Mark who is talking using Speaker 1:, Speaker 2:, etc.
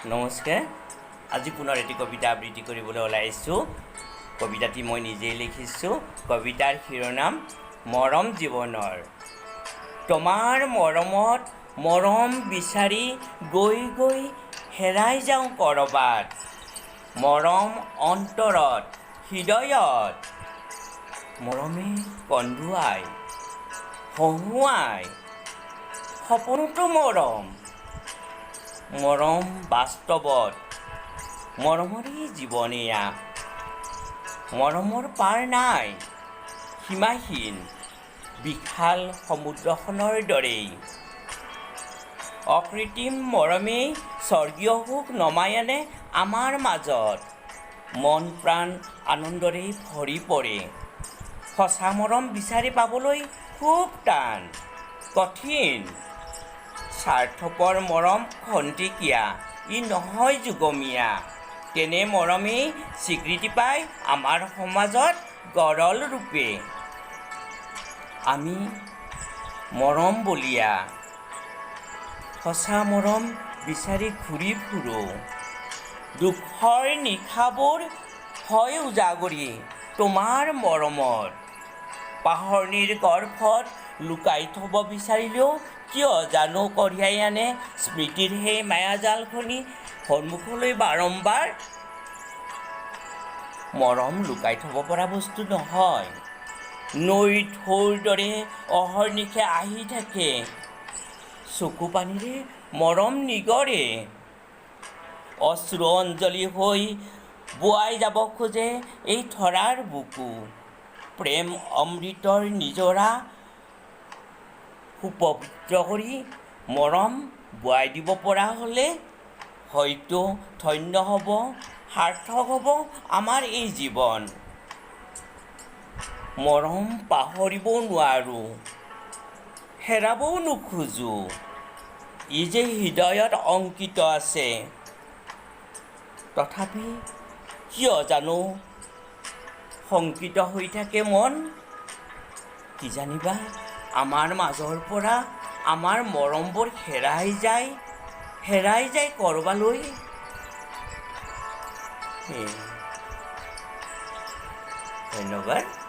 Speaker 1: নমস্কাৰ। আজি পুনৰ এটি কবিতা আবৃত্তি কৰিবলৈ ওলাইছোঁ। কবিতাটি মই নিজেই লিখিছোঁ। কবিতাৰ শিৰোনাম মৰম জীৱনৰ। তোমাৰ মৰমত মৰম বিচাৰি গৈ গৈ হেৰাই যাওঁ ক'ৰবাত। মৰম অন্তৰত, হৃদয়ত। মৰমে কন্দুৱাই, হহুৱাই। সপোনতো মৰম, মৰম বাস্তৱত। মৰমৰেই জীৱন এয়া। মৰমৰ পাৰ নাই, সীমাহীন, বিশাল সমুদ্ৰখনৰ দৰেই। অকৃত্ৰিম মৰমেই স্বৰ্গীয় সুখ নমাই আনে আমাৰ মাজত। মন প্ৰাণ আনন্দৰেই ভৰি পৰে। সঁচা মৰম বিচাৰি পাবলৈ খুব টান, কঠিন। স্বাৰ্থপৰ মৰম খন্তেকীয়া, ই নহয় যুগমীয়া। তেনে মৰমেই স্বীকৃতি পায় আমাৰ সমাজত গৰল ৰূপে। আমি মৰম বলীয়া, সঁচা মৰম বিচাৰি ঘূৰি ফুৰোঁ। দুখৰ নিশাবোৰ হয় উজাগৰি তোমাৰ মৰমত। পাহৰণিৰ গৰ্ভত লুকাই থ'ব বিচাৰিলেও কিয় জানো কঢ়িয়াই আনে স্মৃতিৰ সেই মায়াজালখনি সন্মুখলৈ বাৰম্বাৰ। মৰম লুকাই থ'ব পৰা বস্তু নহয়। নৈৰ ঢৌৰ দৰে অহৰ্নিশে আহি থাকে। চকু পানীৰে মৰম নিগৰে। অশ্ৰু অঞ্জলি হৈ বোৱাই যাব খোজে এই ধৰাৰ বুকু। প্ৰেম অমৃতৰ নিজৰা সুপবিত্ৰ কৰি মৰম বোৱাই দিব পৰা হ'লে হয়তো ধন্য হ'ব, সাৰ্থক হ'ব আমাৰ এই জীৱন। মৰম পাহৰিবও নোৱাৰোঁ, হেৰাবও নোখোজোঁ। ই যে হৃদয়ত অংকিত আছে। তথাপি কিয় জানো শংকিত হৈ থাকে মন। কিজানিবা আমাৰ মাজৰ পৰা আমাৰ মৰমবোৰ হেৰাই যায়, হেৰাই যায় ক'ৰবালৈ। ধন্যবাদ।